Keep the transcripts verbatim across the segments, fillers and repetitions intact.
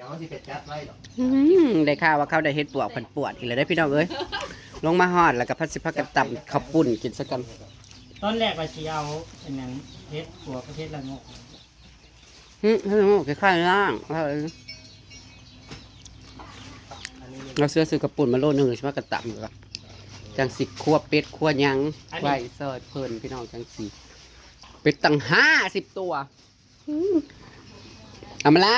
เขาสิไปจัดไว้ดอก อืมได้ข่าวว่าเขาได้เฮ็ดปวกผัดปวดอีกแล้วได้อพี่น้องเอ้ย ลงมาฮอดแล้วก็พัดสิพากันตำข้าวปุ้นกินซะก่อน ตอนแรกว่าสิเอาอันนั้นเฮ็ดปวกกับเฮ็ดละโงก อืมเฮ็ดละโงกคล้ายๆล่าง เออ อันนี้ เราเสื้อซื้อข้าวปุ้นมาโลนึงสิพากันตำอยู่ละ จังสิคั่วเป็ดคั่วหยัง อันนี้ ไว้ซอยเพิ่นพี่น้องจังสิ เป็ดตั้งห้าสิบตัว อืม เอามาละ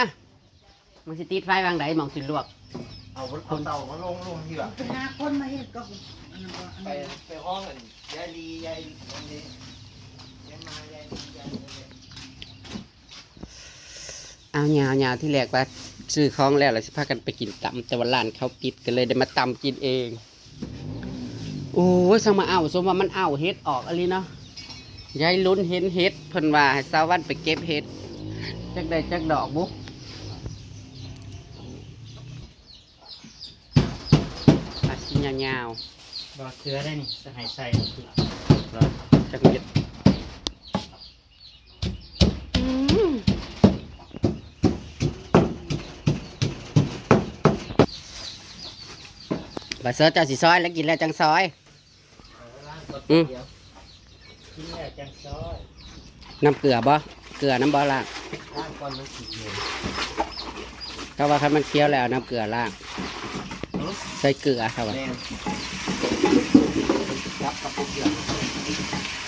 มันสิติดไฟวางใดหม่องสิลวก เอา เอาเตามาลงลงที่แบบ หาคนมาเฮ็ดก็อันนั้นก็อัน ไป นั้น ไปห้องกันยายลียายลียายลียายมายายลียายลี เอายาวยาวที่แรกว่าซื้อของแล้วแล้วสิพากันไปกินตำแต่ว่าร้านเขาปิดก็เลยได้มาตำกินเอง โอ้ยสั่งมาเอาสมว่ามันเอาเห็ดออกอะไรเนาะ ยายลุ้นเห็นเห็ดเพิ่นว่าให้สาววันไปเก็บเห็ด จักได้จักดอกบุ อาชิ้นยาวๆ บ่เสือได้นี่ สหายใส่ จักเม็ด อืม บ่เสือเจ้าสิซอยแล้วกินแล้วจังซอย อืม กินแล้วจังซอย น้ำเกลือบ่ เกลือน้ำบ่ล่าง ล้างก่อนมันขี้เหม็น เขาว่าคันมันเคี้ยวแล้วเอาน้ำเกลือล้าง หือ ใส่เกลือเขาว่า แม่น จับกระปุกเดียว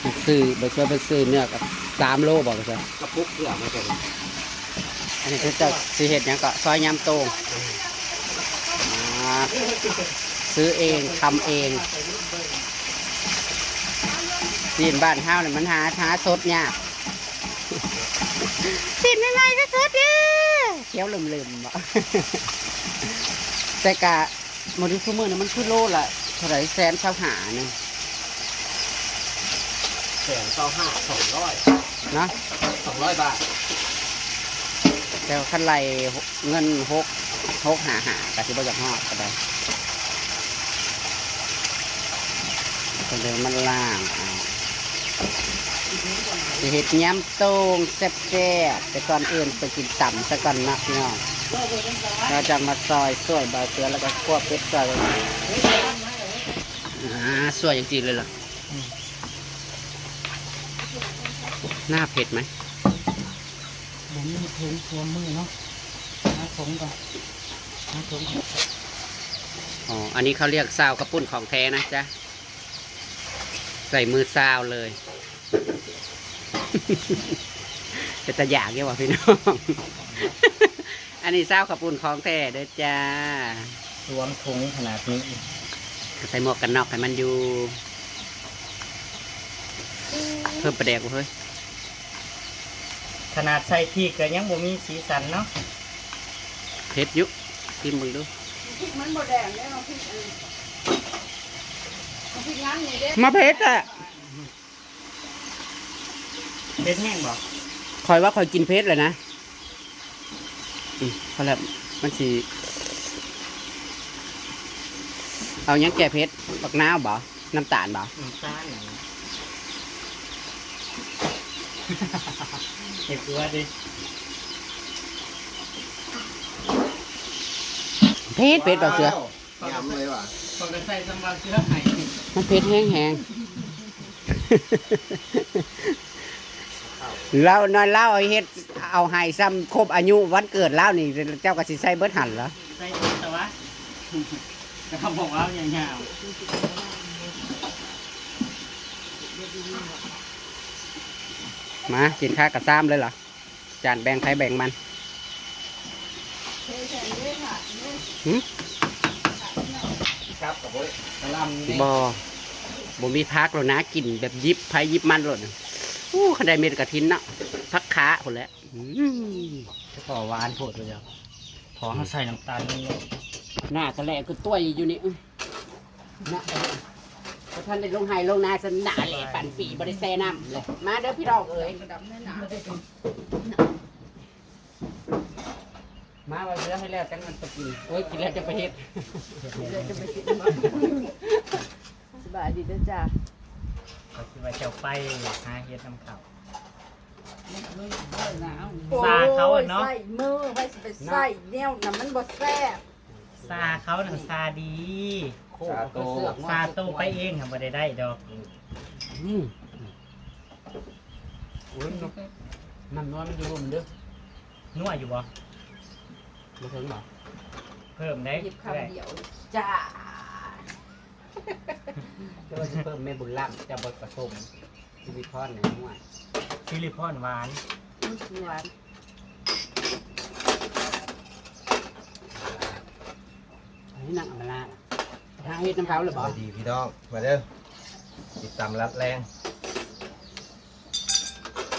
มันซื้อ บ่เชื่อไปซื้อเนื้อกับสามโลบ่ บ่เชื่อ กระปุกเดียวมันจะ อันนี้คือเจ้าสิเฮ็ดหยังก็ซอยยำโต้ง อ่า ซื้อเองทำเอง ซีนบ้านเฮาเนี่ยมันหา หาสดยาก ซีนใหม่ๆก็สดเด้อ เขียวเหลื่อมๆบ่ แต่กะมื้อนี้ซุมื้อนี้มันคือโลละเท่าไหร่ แสนซาวห้านี่ แสนซาวห้า สองร้อย เนาะ สองร้อยบาท แต่ว่าคันไล่เงินหก หกห้าห้า ก็สิบ่อยากฮอดก็ได้ ก็เลยมาล้างเอา สิเฮ็ดยำโต้งแซ่บๆ แต่ก่อนอื่นไปกินตำซะก่อนเนาะพี่น้อง เราจะมาซอยช่วยบ่าวเสือแล้วก็คั่วเป็ดซอยกัน อ่า ช่วยอย่างจริงเลยเหรอ อืม หน้าเผ็ดไหม บ่มีถุง สวมมือเนาะ หาถุงก่อน หาถุงก่อน อ๋อ อันนี้เขาเรียกซาวข้าวปุ้นของแท้นะจ๊ะ ใส่มือซาวเลย เป็นตาอยากอยู่ว่ะพี่น้อง อันนี้ซาวข้าวปุ้นของแท้เด้อจ้า สวมถุงขนาดนี้ ใส่หมวกกันน็อกให้มันอยู่ เพิ่มปลาแดกบ่เฮ้ย ขนาดใส่พริกก็ยังบ่มีสีสันเนาะ เผ็ดอยู่ ชิมเบิ่งดู พริกมันบ่แดงเด้ เอาพริกอัน เอาพริกน้ำนี่เด้ มาเผ็ดอะ เผ็ดแห้งบ่ ข้อยว่าข้อยกินเผ็ดเลยนะ อืม พอแล้ว มันสิ เอาหยังแก้เผ็ด บักนาวบ่ น้ำตาลบ่ น้ำตาลหยัง เห็ดตัวดิ เผ็ด เผ็ดบ่เสือ ยำเลยว่ะ ข้อยก็ใส่สำหรับเสื้อให้ มันเผ็ดแฮงๆ ลาวน้อยลาวเอาเฮ็ด เอาให้ซ้ำครบอายุวันเกิดลาวนี่ เจ้าก็สิใส่เบิดหั่นเหรอ ใส่เบิดแต่ว่า แต่เขาบอกว่าเอายาวๆ มา กินข้าวกับซ้ำเลยเหรอ จานแบ่งใครแบ่งมัน หืม ครับ กับโอ้ยกะหล่ำนี่ บ่ บ่มีผักแล้วนะ กินแบบหยิบไผหยิบมันโลดน่ะ อู้ คันได้เม็ดกะถินเนาะ ผักขาพุ้นแหละ อืม ขอหวานโพดเลยเนาะ ขอให้ใส่น้ำตาลนิดนึง หน้าก็แหละคือต้วยอยู่นี่ อื้อ นะ บ่ทันได้ลงไฮ่ลงนา สำหน้าแหละ ปั่นปีบ่ได้แช่น้ำเลย มาเด้อพี่น้องเอ๋ย มาว่าเสือให้แล้วจังมันไปกิน โอ้ย กินแล้วจะไปเฮ็ด สบายดีเด้อจ้า ก็คิดว่าเจ้าไปหาเฮ็ดนำเขา ซาเขาอะเนาะ โอ้ย ใส่มือ ไปสิไปใส่แนวน่ะ มันบ่แซ่บ ซาเขาน่ะซาดี โคก ซาโต เสือก ซาโตไปเองค่ะ บ่ได้ได้ดอก อืม อุ้ย น้ำน้อยมันจะรวมเด้อ นัวอยู่บ่ บ่ถึงบ่ เพิ่มได้ หยิบคำเดียว จ้า จะว่าสิเพิ่มแม่บุญล้ำ จะบ่ผสม ซิลิคอนในนัว ซิลิคอนหวาน อืม หวาน อันนี้นั่งอำมาลาล่ะ หาเฮ็ดน้ำเขาหรือบ่ สวัสดีพี่น้อง มาเด้อ ติดตามรัดแรง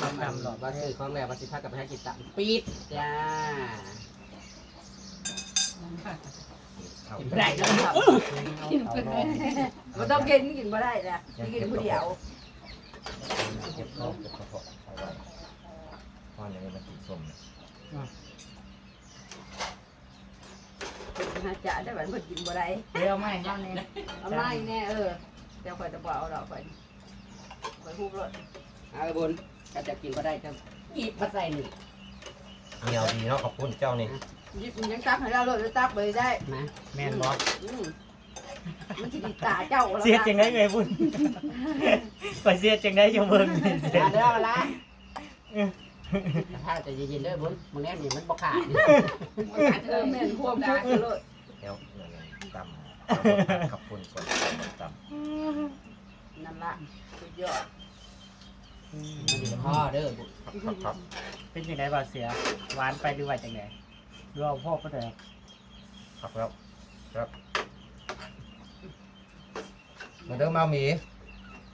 มาตำหรอก ว่าซื้อของแล้ว ว่าสิพากันไปหากินตำปี๊ดจ้า กินได้แล้ว บ่ต้องกิน กินบ่ได้นะ กินผู้เดียว เก็บท้องเก็บกระเพาะเอาไว้ เพราะอย่างนี้มันกินส้มนะ หาจ่าได้บัดเพิ่นกินบ่ได้ เดี๋ยวเอาไม้ให้แน่ เอาไม้แน่ เออ เดี๋ยวข้อยจะบ่เอาดอก ข้อย ข้อยฮุบโลด เอาไอ้บุญ ถ้าจะกินบ่ได้ก็หยิบมาใส่นี่ เหนียวดีเนาะ ขอบคุณเจ้านี่ หยิบมันยังตักให้เราโลด แล้วตักไปได้ มา แม่นบ่ อืม มันสิดีตาเจ้าแล้วนะ เสียจังได๋เอ้ยบุญ ไปเสียจังได๋อยู่เบิ่ง มาเด้อละ เออ ถ้าใจเย็นๆเด้อบุญ มื้อแรกนี่มันบ่ขาด เออ แม่นความคิดเลย แล้วตำ ขอบคุณก่อนตำ นั่นละ สุดยอด อืม มันอยู่พ่อเด้อบุญ ครับ ครับ ครับ เป็นจังได๋บ่าวเสือ หวานไปหรือว่าจังได๋ หรือว่าพ่อก็ได้ ครับแล้ว ครับ มาเด้อมาหมี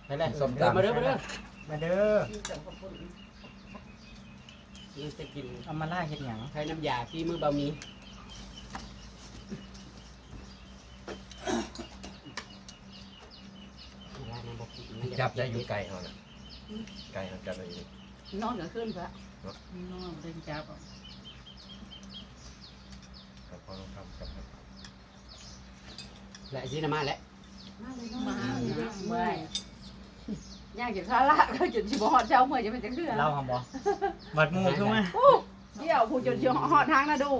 ไปเลย ส้มตำ มาเด้อ มาเด้อ มาเด้อ กินกับข้าวปุ้น นี่จะกิน เอามาล่าเฮ็ดหยัง ใช้น้ำยาที่มือบ่าวหมี เวลานั้นบ่กินมันจะ จับได้อยู่ไกลเฮาน่ะ ไกลเฮาจับได้อยู่ นอนกลางคืนพะ เนาะ นอนเล่นจับอ่ะ กับพ่อทองคำกับ และไอ้ที่น่ะมาแล้ว มาเลยเนาะ มาเลยเนาะ เมื่อย ย่างจนขาลาก จนสิบ่ฮอดเช้าเมื่อยจะเป็นจังเทื่อ เล่าหำบ่ บัดหมู่คือมา โอ้ เดี๋ยวผู้จนสิฮอดทางนาดู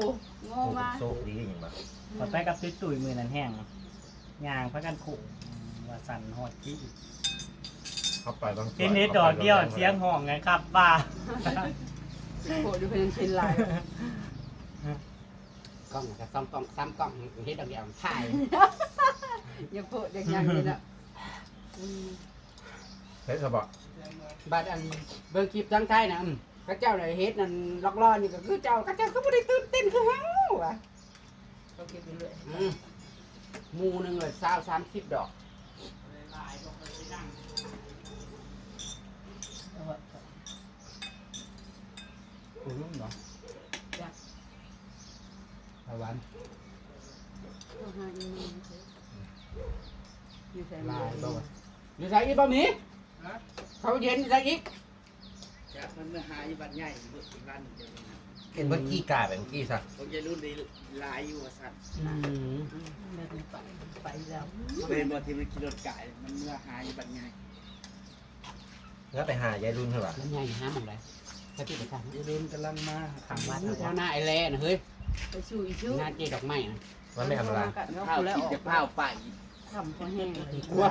งงมา โชคดีหยังบ่ บัดไปกับตุ้ยๆมื้อนั้นแฮง ย่างพากันคู่ ว่าสั่นฮอดที่ เข้าไปบางส่วน เห็นเห็ดดอกเดียว เสียงฮ้องไงครับว่า โห ดูเป็นเช่นไร กล้องก็ซ่อมกล้อง ซ้ำกล้อง เห็ดดอกเดียวถ่าย อย่าโพดอย่างนั้นเลยนะ อืม เฮ็ดซะบ่ บัดอันเบิ่งคลิปทางไทยนะ อืม เขาเจ้าน่ะเฮ็ดนั่นลอกล้อนี่ก็คือเจ้า เขาเจ้าก็บ่ได้ตื่นเต้นคือเฮาว่ะ เขาเก็บไปเรื่อย อืม หมู่หนึ่งเลยซาวสามสิบดอก เอาไว้ก่อน อืมเนาะ จ้ะ หวาน เอาหาอีกหน่อยเถอะ อยู่ใส่ ลายบ่วะ อยู่ใส่อีกบ่มี ฮะ เขาเย็นอยู่ใส่อีก จากมันเมื่อหาอยู่บ้านใหญ่เบิดอีกบ้านเดียวกันนะ เห็นเพิ่นขี่กาไปเมื่อกี้ซะ เขาจะรุ่นได้หลายอยู่ว่าซั่น อืม อืม แล้วมันไป ไปแล้ว เป็นบ่ที่มันขี่รถกาย มันเมื่อหาอยู่บ้านใหญ่ แล้วไปหายายรุ่นเท่าไหร่ มันใหญ่ห้าหม่องใด ไปที่ไปทาง ยายรุ่นกำลังมา ทางวัด แถวหน้าไอ้แลน่ะเฮ้ย ไปสู่อีกสู่ หน้าเจดอกไม้น่ะ มันไม่ธรรมดา เนาะ ข้าว แล้ว กิน ออก จะข้าวไป ทำพอแห้งเลย ว้า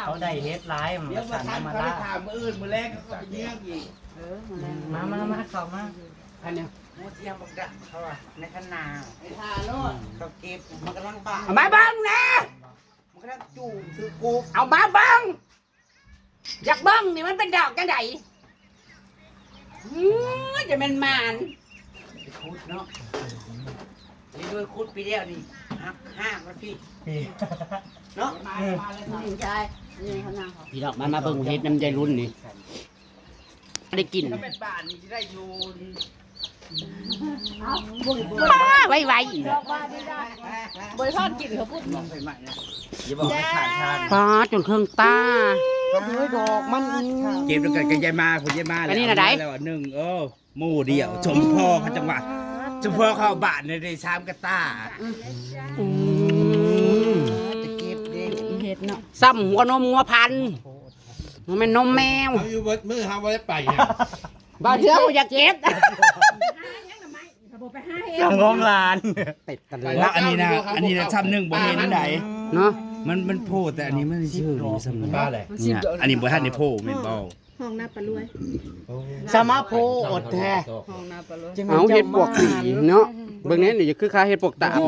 เขาได้เฮ็ดหลาย มัน เดี๋ยวมา สั่น ทำ มา เขาไป ล่า ถามมื้ออื่น มื้อแรกเขาก็ไปเยี่ยมอีก เออ มาแล้ว มา มา มา เข้ามา อันเนี้ย หมูเทียมบักดักเขาอะ ในคันนา ไอ้ทาโลด เขาเก็บ มันกำลังบาน เอามาเบิ่งแน่ มันกำลังจูงถือกุ๊ก เอามาเบิ่ง อยากเบิ่งนี่มันเป็นดอกจังใด อืม จะแม่นหมาน ไปขุดเนาะ นี่โดยขุดปีเดียวนี่ หักห้างมันพี่ พี่ เนาะ อืม ใช่ นี่เขานั่งเขา พี่น้อง มา มาเบิ่งเฮ็ดน้ำยายรุ่นนี่ ได้กิน ถ้าเป็นบ้านนี่จะได้อยู่ เอาบุญบุญ ป้าไวๆ ดอกบานนี่ได้ บริพานกินเขาพูด มองไปใหม่นะ อย่าบอกให้ขาดทาน ป้าจนเครื่องตา เฮ้ย ดอกมัน เก็บแล้วกันกับยายมา ผมยายมา อันนี้น่ะได้ แล้วหนึ่ง เออ หมู่เดียว สมพอเขาจังหวะ สมพอเขาเอาบาทในได้สามกระต้า อืม จะเก็บเด้ เฮ็ดเนาะ ซ้ำหัวนมงัวพัน มันเป็นนมแมว เขาอยู่เบิดมื้อเขาบ่ได้ไปเนี่ย บ่าวเทื่อกูอยากเก็บ สองของหลาน เป็ดกัน แล้วอันนี้นะ อันนี้นะซ้ำหนึ่งบ่เห็นอันใด เนาะ มันมันโพดแต่อันนี้มันชื่อนี่ซ้ำหนึ่ง บ้าเลย เนี่ยอันนี้บ่ทันได้โพดแม่นบ่ ห้องหน้าปลาลวย สมาโพอดแท้ ห้องหน้าปลาลวย เอาเห็ดปวกสีเนาะ เบิ่งแน่นี่คือค่าเห็ดปวกตาบ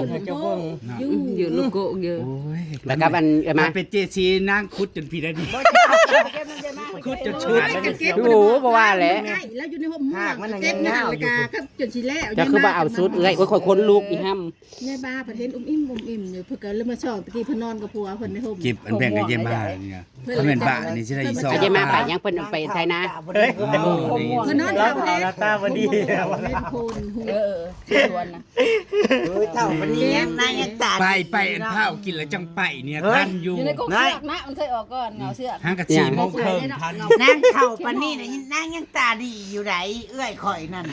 อยู่ลูกโกะเยอะ โอ้ย แล้วก็อันเอ้ยมา มันเป็นเจซีนางขุดจนผิดอันนี้ ขุดจนชุด โอ้โหบ่ว่าแหละ แล้วอยู่ในห้องม่วงเก็บในหันละกาครับจนสิแล้ว จะคือบ่เอาสุดเอ้ยโอ้ยข่อยขนลุกอีห้ำ ยายบ้าประเทศอุ้มอิ่มอุ้มอิ่มอยู่เพิ่นก็เลยมาส่องตะกี้เพิ่นนอนกับผัวเพิ่นในห้อง เก็บอันแบ่งกับยายมาเนี่ยเขาเป็นบ้านี่สิได้อีสอง เอายายมาไปยังเพิ่นไปไทยนะ เฮ้ย เพิ่นนอนเผาแท้ ตาบดี เล่นโพนหู เออเออชวนนะ เฮ้ยเท่ามันนี้ยังนายยังตา ไปไปอันเผากินแล้วจังไปเนี่ยทันอยู่ อยู่ในกรงเชือกนะมันเคยออกก่อนเงาเชือก ห้างกะสี่โมงครึ่งทัน นางเท่าปานนี้นะนางยังตาดีอยู่ไหนเอื้อยข่อยนั่น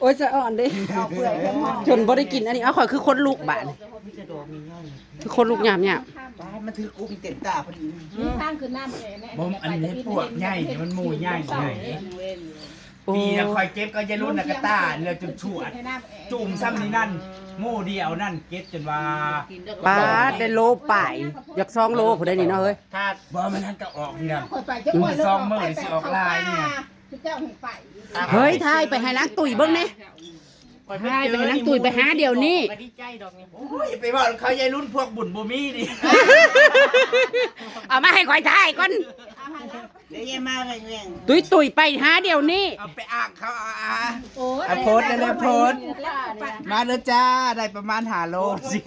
โอ้ยจะอ่อนเด้ เอาเปื่อยทั้งหมด จนบ่ได้กินอันนี้เอาข่อยคือขนลุกบาด คือขนลุกยามเนี่ย มันถือกุ้งเต็มตาพอดี มีทางขึ้นน้ำแก่แม่ บ่อันนี้ปวกใหญ่มันหมู่ใหญ่ใหญ่ปีนะคอยเก็บก็ยายรุ่นน่ะกะตาแล้วจนชวดจุ่มซ้ำนี่นั่นหมู่เดียวนั่นเก็บจนว่า ปาดได้โลปลายอยากสองโลผู้ใดนี่เนาะเฮ้ย ถ้าบ่มันทันก็ออกนี่นะ คอยไปจะคอย สองมื้อนี่สิออกลายนี่ เจ้าหงไป เฮ้ยทายไปให้นางตุ้ยเบิ่งแหน่ทายไปให้นางตุ้ยไปหาเดี๋ยวนี้ โอ้ยอย่าไปบอกเขายายรุ่นพวกบุญบ่มีดิ เอามาให้ข่อยทายก่อน เดี๋ยวยายมาแรง ตุ้ยตุ้ยไปหาเดี๋ยวนี้ เอาไปอ่างเขาเอาอ่ะ โอ้ย เอาโพสต์เลยนะโพสต์ มาแล้วจ้าได้ประมาณห้าโลสิ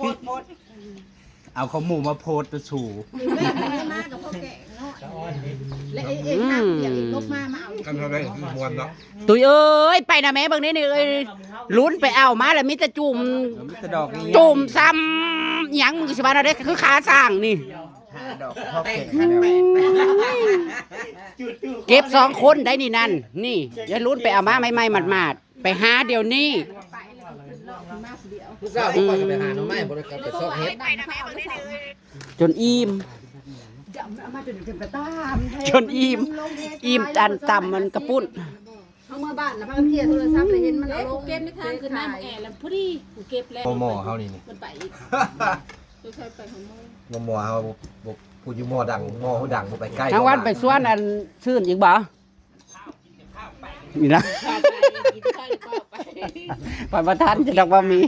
เอาของหมูมาโพสต์ตัวสู มากับพ่อแก่เนาะและไอ้เอ็กซ์ทำอย่างอีกลบมามาเอา กันเท่าไรมวนเนาะ ตุ้ยเอ้ยไปนะแม่เบิ่งนี่นี่เอ้ยลุ้นไปเอามาแล้วมีแต่จุ่ม มันจะดอกนี้ จุ่มซ้ำหยังมึงสิว่าเราได้คือขาสั่งนี่ หาดอกพ่อแก่ เก็บสองคนได้นี่นั่น นี่ยายรุ่นไปเอามาใหม่ๆหมาดๆไปหาเดี๋ยวนี้ ผู้สาวที่ก่อนจะไปหาหน่อไม้บ่ได้กลับไปซอกเห็ด จนอิ่ม เอามาจนถึงกระตาม จนอิ่ม อิ่มอันตำมันกระปุ้น เขาเมื่อบ้านแล้วมันก็เคลียร์โทรศัพท์เลยเห็นมันเอาลง เก็บในทางขึ้นน้ำแก่แล้วพอดีกูเก็บแล้ว หมอเขานี่นี่ มันไปอีก หมอเขาผู้อยู่หมอดังหมอเขาดังบ่ไปใกล้ ทั้งวันไปสวนอันซื่นอีกบ่นี่นะไปประทานจะดอกว่ามี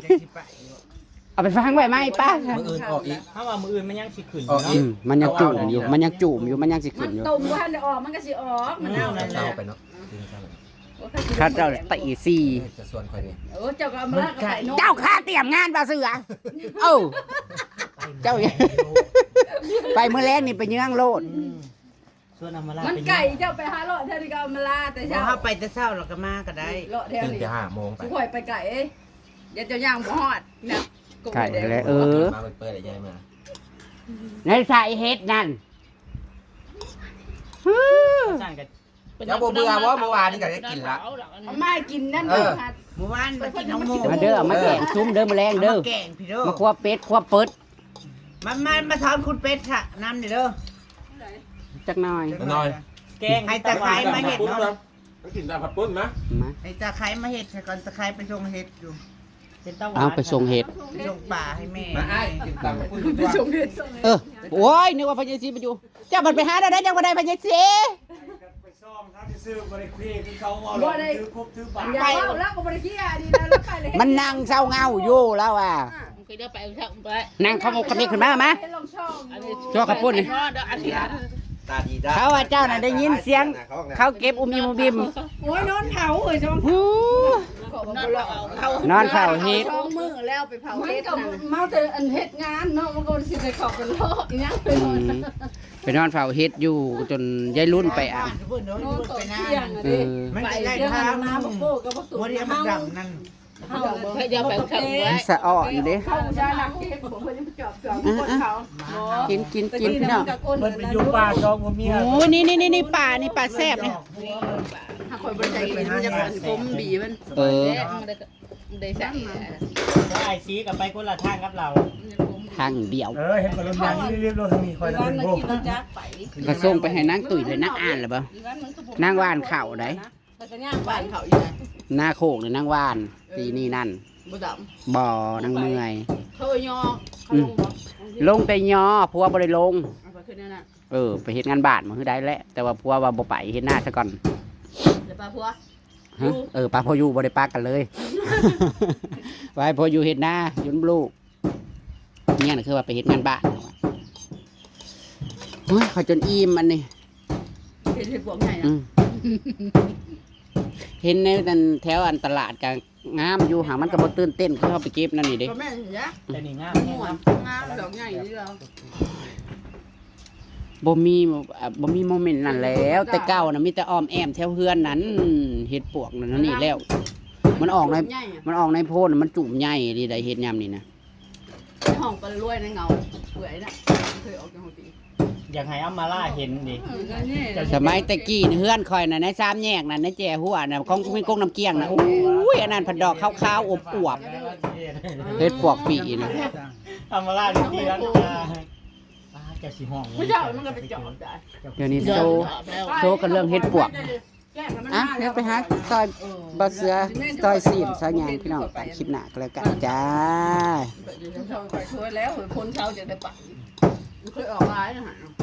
เอาไปฟังไว้ไหมป้า มื้ออื่นออกอีก ถ้าว่ามืออื่นมันยังสิขึ้น ออกอี อื ก มมันยังจุ่มอยู่มันยังจุ่มอยู่มันยังสิขึ้นอยู่ ต้มว่าทันได้ออกมันก็สิออกมันเอานั่นแห เช้า ละ ไปเนาะ ข้าเจ้าตีสี่ จะชวนใครนี่ โอ้เจ้าก็เอามาลากไปเนาะ เจ้าข้าเตรียมงานมาเสือเออเจ้า ไปเมื่อแรกนี่ไปเยื่องโลด ส่วนอำมาลา มันไก่เจ้าไปหาเลาะแถวนี้ก็เอามาลาแต่ บ่ เช้า เฮาไปแต่เช้าเราก็มาก็ได้ เลาะแถว ตื่น นี้ แต่ห้าโมงไป สิค่อยไปไก่เอ้ยเดี๋ยวเจ้าย่างบ่ฮอดเนี่ย ไก่แล้วเออ มาเปิดอะไรยายมา ในสายเฮ็ดนั่น สั่งกัน เจ้าบ่เบื่อบ่เมื่อวานนี่ก็ได้กินละ เอามากินนั่น เออ ค่ะ เมื่อวานมากินน้องหมู มาเด้อมาแกงซุ่มเด้อมาแรงเด้อ มาแกงพี่เด้อ มาคั่วเป็ดคั่วเปิด มามามาถอนคุณเป็ดค่ะน้ำนี่เด้อ จักหน่อย น้อย แกง ให้ตะไคร้มาเห็ดเนาะ ก็กินตามผัดปุ้นนะ มา ให้ตะไคร้มาเห็ดใส่ก่อนตะไคร้ไปส่งเห็ดอยู่ เป็นเต้าหวาน เอาไปส่งเห็ด ไปส่งปลาให้แม่ มาอ้ายกินตามผัดปุ้น ไปส่งเห็ด เออโอ้ยนึกว่าพญาศรีมาอยู่ เจ้ามันไปหาได้ยังบ่ได้พญาศรี ไปซ่องเขาจะซื้อบ่ได้คุยคือเขาเอา บ่ได้ ถือครบถือปาก อย่าเล่าแล้วก็บ่ได้ขี้อายดีแล้วแล้วไปเลย มันนั่งเศร้าเหงาอยู่แล้วอ่ะ มันเคยได้ไปเถอะไป นั่งเข้ามาคอมเมนต์ขึ้นมามา ลองช่อง ช่วงกระปุ้นนี่ อันนี้ ตาดีได้ เขาว่าเจ้าน่ะได้ยินเสียง เขาเก็บอุ้มอิ่มอุ้มบิ่ม โอ้ยนอนเผาเอ้ยจอง ฮู้ ของเราเอา นอนเฝ้าเห็ด ช่องมือแล้วไปเผาเห็ดนะมาแต่อันเห็ดงานเนาะมันก็สิได้เข้าไปเลาะอีหยังไป อื หมด มไปนอนเฝ้าเห็ดอยู่จนยายรุ่นไปอ่ะ เพิ่นเนาะ นอน เพิ่น ต่อ ไปนา เที่ยงอะดิ เออ มัน ไป จะได้ เที่ยง ทาง น้ำพวกโป้กับพวก หัวเดียวมันดำนั่น เพื่อจะไปเถอะไป มันสะอ่อนเด้ เข้ายาหลักเก็บผมก็ยังจอบจอบคนเขา กินกินกินพี่น้อง เพิ่นไปอยู่ป่าซองบ่มี โอ้นี่นี่นี่นี่ปลานี่ปลาแซ่บนี่ ถ้าคอยบริจาคมันจะเป็นผมบีมัน เออ ได้ใส่ ไอ้สีกับไปคนละทางกับเรา ทางเดียว เออเห็นปลาลมยางรีบๆลงทางนี้คอย ร้าน เป็น ละ พวก กินละจักไป ก็ส่งไปให้นางตุ้ยเลย นางอ่านเลยบ่ นางหว่านข้าวได๋ แล้วก็ย่างบ้านเขาอยู่นะ นาโคกเลย นางหว่าน ปีนี้นั่น บ่ด บ่ นางเมื่อย ำเขาเอายอเขาลงบ่ ลงแต่ยอ ผัวบ่ได้ลง เอาไปขึ้นนั่นน่ะ เออ ไปเฮ็ดงานบ้านมื้อใด๋แหละ แต่ว่าผัวว่าบ่ไป เฮ็ดนาซะก่อน เดี๋ยวปลาพัว ฮะ เออ ปะผัวอยู่ บ่ได้ปะกันเลย ไว้ผัวอยู่เฮ็ดนา อยู่นำลูก เนี่ยน่ะคือว่าไปเฮ็ดงานบ้าน โอ้ย ข้อยจนอิ่มอันนี้ เห็นเห็ดปวกใหญ่ อื นะ ม เห็นในนั่นแถวอันตลาดก็งามอยู่ หากมันก็บ่ตื่นเต้นคือเฮาไปเก็บนั่นนี่เด้ ก็แม่นนะ แต่นี่งาม ม่วนงามดอกใหญ่นี่เรา บ่มี อ่ะ บ่มีโมเมนต์นั่นแล้ว แต่เก่าน่ะมีแต่อ้อมแอ้มแถวเฮือนนั่น เห็ดปวกนั่นนี่แล้ว มันออกใน ใหญ่อะ มันออกในโพนน่ะ มันจุ่มใหญ่ดีได๋ เห็ดยามนี้นะ ห้องปลารวยในเงาเปื่อยน่ะ เคยออกจากห้องตี อยากให้อามาล่าเห็นดิ เออนั่นนี่ สมัยแต่กี้นี่เฮือนข่อยน่ะ ในสามแยกน่ะ ในแจหัวน่ะ ของมีกงน้ำเกี้ยงน่ะ อุ้ย อันนั้นผัดดอกขาวๆ อวบๆ เห็ดปวกปีน่ะ อามาล่าที่ร้านปลาปลาจะสีห้อง ผู้เจ้ามันก็ไปจอดได้ เดี๋ยวนี้โซ โซกันเรื่องเห็ดปวก อ่ะ เดี๋ยวไปหาซอยบ่าวเสือ ซอยซีน ซอยหยัง พี่น้อง ตามคลิปหน้าก็แล้วกันจ้า ไปช่วยแล้วคนเขาจะได้ไปเคยออกร้านอาหาร